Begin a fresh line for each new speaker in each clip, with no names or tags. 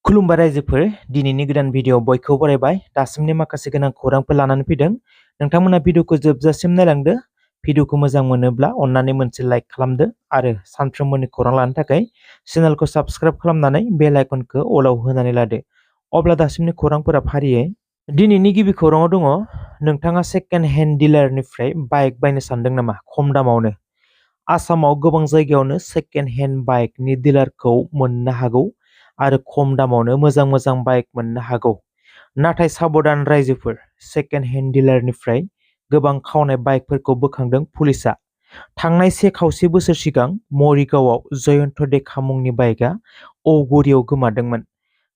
खुलुमबाय रायजोफोर दिनैनि गोदान भिडिअ बयखौ बरायबाय दासिमनि माखासे गोनां खौरांफोर लानानै फैदों नोंथांमोना भिडिअखौ जोबजासिम नायलांदो भिडिअखौ मोजां मोनोब्ला अन्नानै मोनसे लाइक खालामदो आरो सानफ्रोमबोनि खौरां लानो थाखाय चेनेलखौ साबस्क्राइब खालामनानै बेल आइकनखौ अलाव होनानै लादो अब्ला दासिमनि खौरांफोरा फारियै दिनैनि गिबि खौराङाव दङ नोंथाङा सेकेन्ड हेन्ड डिलारनिफ्राय बाइक बायनो सानदों नामा खम दामावनो आसामाव गोबां जायगायावनो सेकेन्ड हेन्ड बाइकनि डिलारखौ मोननो हागौ आरो खम दामावनो मोजां बाइक मोननो हागौ नाथाय साबधान रायजोफोर सेकेन्ड हेन्ड डिलारनिफ्राय गोबां खावनाय बाइकफोरखौ बोखांदों पुलिसआ थांनाय से खावसे बोसोर सिगां मरिगावआव जयन्त देखा मुंनि बाइकआ औगुरियाव गोमादोंमोन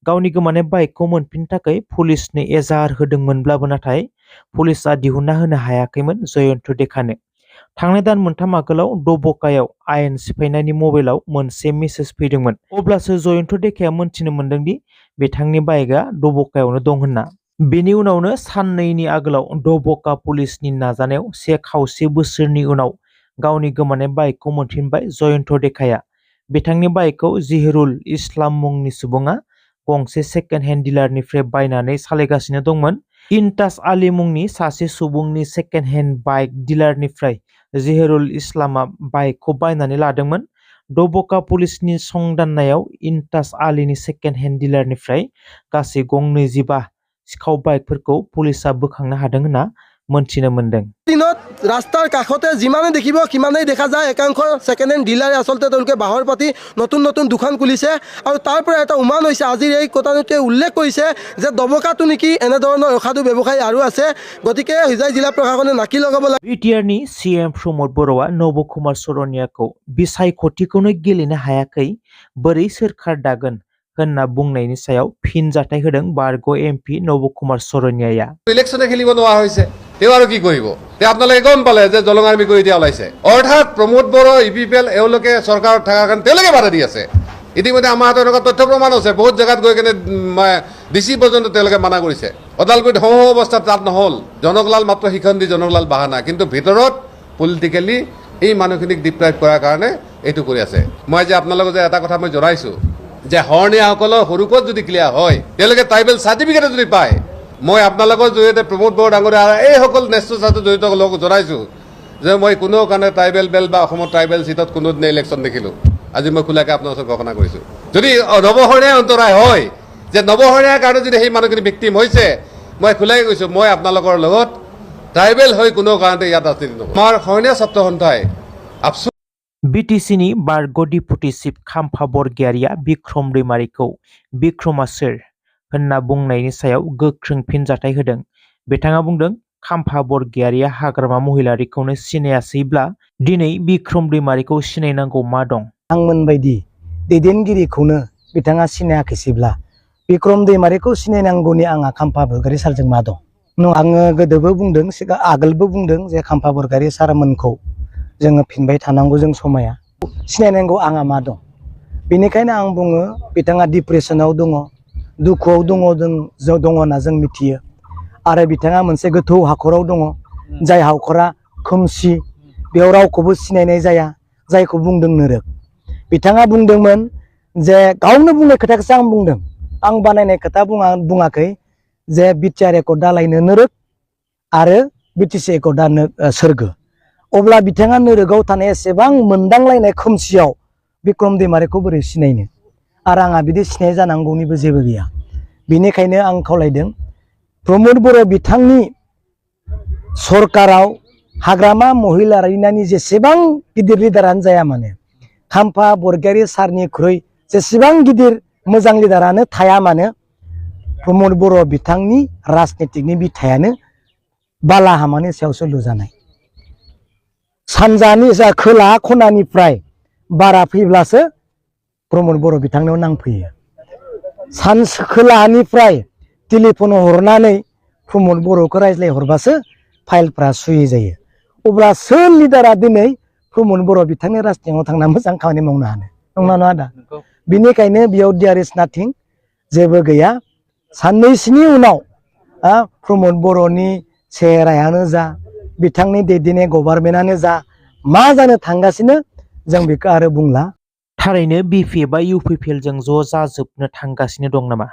गावनि गोमानाय बाइकखौ मोनफिननो थाखाय पुलिसनो एजार होदोंमोनब्लाबो नाथाय पुलिसआ दिहुनना होनो हायाखैमोन जयन्त देखानो थांनाय दान मोनथाम आगोलाव दबकायाव आयेन सिफायनायनि मबाइलाव मोनसे मेसेज फैदोंमोन अब्लासो जयन्त देखाया मोनथिनो मोन्दोंदि बिथांनि बाइकआ दबकायावनो दं होनना बेनि उनावनो साननैनि आगोलाव दबका पुलिसनि नाजानायाव से खावसे बोसोरनि उनाव गावनि गोमानाय बाइकखौ मोनफिनबाय जयन्त देखाया बिथांनि बाइकखौ जिहिरुल इस्लाम मुंनि सुबुङा गंसे सेकेन्ड हेन्ड डिलारनिफ्राय बायनानै सालायगासिनो दंमोन इन्टास आली मुंनि सासे सुबुंनि सेकेन्ड हेन्ड बाइक डिलारनिफ्राय जिहिरुल इस्लामा बाइकखौ बायनानै लादोंमोन दबका पुलिसनि संदाननायाव इन्टास आलीनि सेकेन्ड हेन्ड डिलारनिफ्राय गासै गं 25 सिखाव बाइकफोरखौ पुलिसआ बोखांनो हादों होनना मोनथिनो मोन्दों
दिনত रास्तार काखते जिमाने देखिब किमानेই দেখা যায় একাংশ সেকেন্ড হেন্ড ডিলাৰে আসলতে তেওঁলোকে বাহৰ পাতি নতুন নতুন দোকান খুলিছে আৰু তাৰ পৰা এটা উমান হৈছে আজিৰ এই কথাটোতে উল্লেখ কৰিছে যে দবকাটো নেকি এনে ধৰণৰ অসাধু ব্যৱসায়ী আৰু আছে গতিকে হিজাই জিলা প্ৰশাসনে নাকি লগাব লাগে
বিটিআরनि সিএম प्रमोद बर'आ नबकुमार सरनियाखौ बिसायख'थिखौनो गेलेनो हायाखै बोरै सोरखार दागोन होनना बुंनायनि सायाव फिनजाथाय होदों बारग' एमपि नबकुमार सरनियाया
ইলেকশনে খেলিব নোৱাৰা হৈছে তেওঁ আৰু কি কৰিব তে আপোনালোকে গম পালে যে জলং আৰ্মি কৰি দিয়া ওলাইছে অৰ্থাৎ প্ৰমোদ বড়ো ইপিপিএল এওঁলোকে চৰকাৰত থকাৰ কাৰণে তেওঁলোকে বাধা দি আছে ইতিমধ্যে আমাৰ হাতত এনেকুৱা তথ্য প্ৰমাণ আছে বহুত জেগাত গৈ কেনে ডিচি পৰ্যন্ত তেওঁলোকে মানা কৰিছে ওদালগুৰিত হওঁ অৱস্থাত তাত নহ'ল জনকলাল মাত্ৰ শিখন দি জনকলাল বাহানা কিন্তু ভিতৰত পলিটিকেলি এই মানুহখিনিক ডিপ্ৰাইভ কৰাৰ কাৰণে এইটো কৰি আছে মই যে আপোনালোকক যে এটা কথা মই জনাইছোঁ যে হৰ্ণীয়াসকলৰ সৰুকত যদি ক্লিয়াৰ হয় তেওঁলোকে ট্ৰাইবেল চাৰ্টিফিকেট যদি পায় মই আপোনালোকৰ জৰিয়তে প্ৰমোদ বড়ো ডাঙৰীয়া এইসকল ন্যস্ত স্বাৰ্থত জড়িত লোকক জনাইছোঁ যে মই কোনো কাৰণে ট্ৰাইবেল বেল বা অসমৰ ট্ৰাইবেল চিটত কোনোদিনে ইলেকশ্যন দেখিলোঁ আজি মই খোলাকৈ আপোনাৰ ওচৰত ঘোষণা কৰিছোঁ যদি নৱহৰণীয়া অন্তৰায় হয় যে নৱহৰণীয়াৰ কাৰণে যদি সেই মানুহখিনি ভিক্টিম হৈছে মই খোলাকৈ কৈছোঁ মই আপোনালোকৰ লগত ট্ৰাইবেল হৈ কোনো কাৰণতে ইয়াত ৰাজনীতি নকৰোঁ আমাৰ হৰণীয়া ছাত্ৰ সন্থাই আফচোস
बिटिसिनि बारग' डिपुटि चिफ खाम्फा बरगयारिया बिक्रम दैमारिखौ बिक्रमा सोर होनना बुंनायनि सायाव गोख्रों फिनजाथाय होदों बिथाङा बुंदों खाम्फा बरगयारिया हाग्रामा महिलारिखौनो सिनायासैब्ला दिनै बिक्रम दैमारिखौ सिनायनांगौ मा दं
आंमोनबायदि दैदेनगिरिखौनो बिथाङा सिनायाखैसैब्ला बिक्रम दैमारिखौ सिनायनांगौनि आंहा खाम्फा बरगयारि सारजों मा दं आङो गोदोबो बुंदों आगोलबो बुंदों जे खाम्फा बरगयारि सारमोनखौ जोङो फिनबाय थानांगौ जों समाया सिनायनांगौ आंहा मा दं बेनिखायनो आं बुङो बिथाङा डिप्रेसनाव दङ दुखुआव दङ होनना जों मिथियो आरो बिथाङा मोनसे गोथौ हाखराव दङ जाय हाखरा खोमसि बेयाव रावखौबो सिनायनाय जाया जायखौ बुंदों नोरोग बिथाङा बुंदोंमोन जे गावनो बुंनाय खोथाखौसो आं बुंदों आं बानायनाय खोथा बुङाखै जे बिटिआर एकर्डा लायनो नोरोग आरो बिटिसि एकर्डा सोरगो अब्ला बिथाङा नोरोगाव थानाय एसेबां मोनदांलायनाय खोमसियाव बिक्रम दैमारिखौ बोरै सिनायनो आरो आंहा बिदि सिनाय जानांगौनिबो जेबो गैया बेनिखायनो आं खावलायदों प्रमोद बड़ो बिथांनि सरकाराव हाग्रामा महिलारिनि जेसेबां गिदिर लिडारानो जाया माने खाम्फा बरगयारि सारनिख्रुइ जेसेबां गिदिर मोजां लिडारानो थाया मानो प्रमोद बड़ो बिथांनि राजनीतिकनि बिथायानो बालाहामानि सायावसो लुजानाय सानजानि जा खोला खनानिफ्राय बारा फैब्लासो प्रमोद बड़ो बिथांनाव नांफैयो खोलानिफ्राय टेलिफन हरनानै प्रमोद बड़ोखौ रायज्लाय हरबासो फाइलफ्रा सुयै जायो अब्ला सोर लिडारा दिनै प्रमोद बड़ो बिथांनि राजनीतियाव थांना मोजां खामानि मावनो हानो नंना नङा दा बेनिखायनो बेयाव देयार इज नाथिं जेबो गैया साननैसोनि उनाव प्रमोद बड़ोनि चेहेरायानो जा बिथांनि दैदेननाय गभर्नमेन्टआनो जा मा जानो थांगासिनो जों बेखौ आरो बुंला
थारैनो बिपिएफआ इउपिपिएलजों ज' जाजोबनो थांगासिनो दं नामा?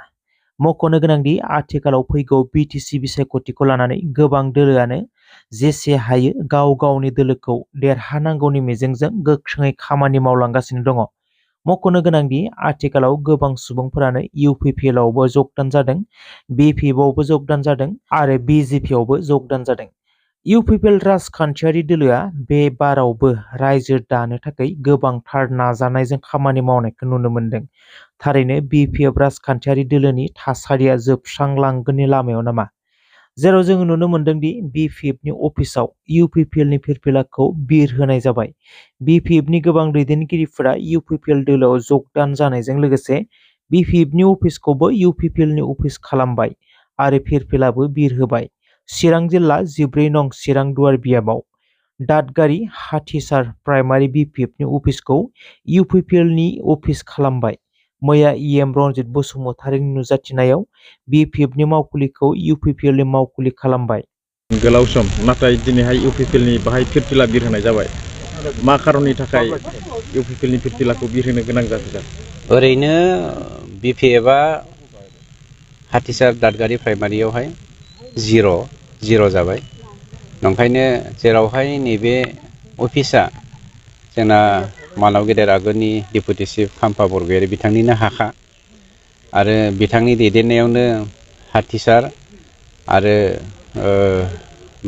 मख'नो गोनांदि आथिखालाव फैगौ बिटिसि बिसायख'थिखौ लानानै गोबां दोलोआनो जेसे हायो गाव गावनि दोलोखौ देरहानांगौनि मिजिंजों गोख्रोङै खामानि मावलांगासिनो दङ। मख'नो गोनांदि आथिखालाव गोबां सुबुंफोरानो इउपिपिएलआवबो जगदान जादों, बिपिएफआवबो जगदान जादों आरो बिजेपिआवबो जगदान जादों। इउपिपिएल राजखान्थियारि दोलोआ बे बारावबो रायजो दानो थाखाय गोबांथार नाजानायजों खामानि मावनायखौ नुनो मोन्दों। थारैनो बिपिएफ राजखान्थियारि दोलोनि थासारिया जोबस्रांलांगोननि लामायाव नामा? जेराव जोङो नुनो मोन्दोंदि बिपिएफनि अफिसाव इउपिपिएलनि फिरफिलाखौ बिरहोनाय जाबाय। बिपिएफनि गोबां दैदेनगिरिफोरा इउपिपिएल दोलोआव जगदान जानायजों लोगोसे बिपिएफनि अफिसखौबो इउपिपिएलनि अफिस खालामबाय आरो फिरफिलाबो बिरहोबाय। चिरां जिल्ला 14 नं चिरां दुवार बियाबाव दादगारि हाथिसार प्राइमारि बिपिएफनि अफिसखौ इउपिपिएलनि अफिस खालामबाय। मैया इएम रनजित बसुमतारिनि नुजाथिनायाव बिपिएफनि मावखुलिखौ इउपिपिएलनि मावखुलि खालामबाय।
गोलाव सम नाथाय दिनैहाय इउपिपिएलनि बाहाय फिरफिला बिरहोनाय जाबाय। मा खारननि थाखाय इउपिपिएलनि फिरफिलाखौ बिरहोनो गोनां जाखो?
ओरैनो बिपिएफआ हाथिसार दादगारि प्राइमारियावहाय जिर' जाबाय। ओंखायनो जेरावहाय नैबे अफिसा जोंना मानाव गेदेर आगोलनि डेपुटि चिफ खाम्फा बरगयारि बिथांनिनो हाखा आरो बिथांनि दैदेननायावनो हाथिसार आरो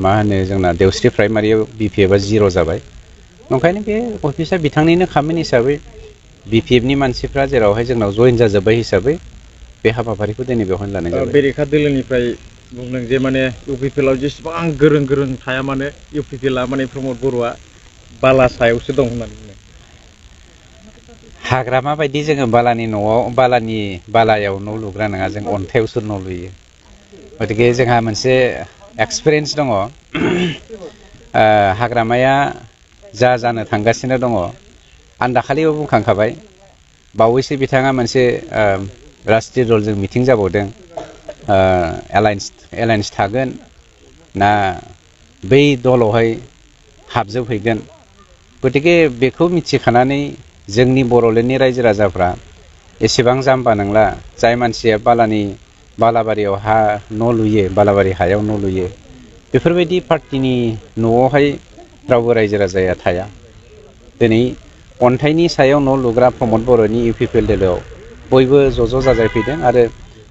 मा होनो जोंना देवस्रि प्राइमारियाव बिपिएफआ जिर' जाबाय। ओंखायनो बे अफिसा बिथांनिनो खामानि हिसाबै बिपिएफनि मानसिफ्रा जेरावहाय जोंनाव जयेन जाजोब्बाय हिसाबै बे हाबाफारिखौ दिनै बेवहाय लानाय जाबाय।
बेरेखा दोलोनिफ्राय बुंदों जे माने इउपिपिएलआव जेसेबां गोरों थाया माने इउपिपिएलआ माने प्रमद बर'आ बाला सायावसो दं होननानै बुङो।
हाग्रामा बायदि जोङो बालायाव न' लुग्रा नङा, जों अन्थाइयावसो न' लुयो। गतिके जोंहा मोनसे एक्सपिरियेन्स दङ। हाग्रामाया जानो थांगासिनो दङ। आं दाखालिबो बुंखांखाबाय, बावैसो बिथाङा मोनसे राष्ट्रीय दलजों मिटिं जाबावदों। एलायन्स थागोन ना बै दलावहाय हाबजोबहैगोन। गतिके बेखौ मिथिखानानै जोंनि बर'लेण्डनि रायजो राजाफ्रा एसेबां जाम्बा नंला। जाय मानसिया बालाबारियाव न' लुयो, बालाबारि हायाव न' लुयो, बेफोरबायदि पार्टिनि न'आवहाय रावबो रायजो राजाया थाया। दिनै अन्थाइनि सायाव न' लुग्रा प्रमद बर'नि इउपिपिएल दोलोआव बयबो ज' जाजाय फैदों आरो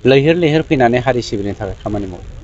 लैहोर फैनानै हारि सिबिनो थाखाय खामानि मावो।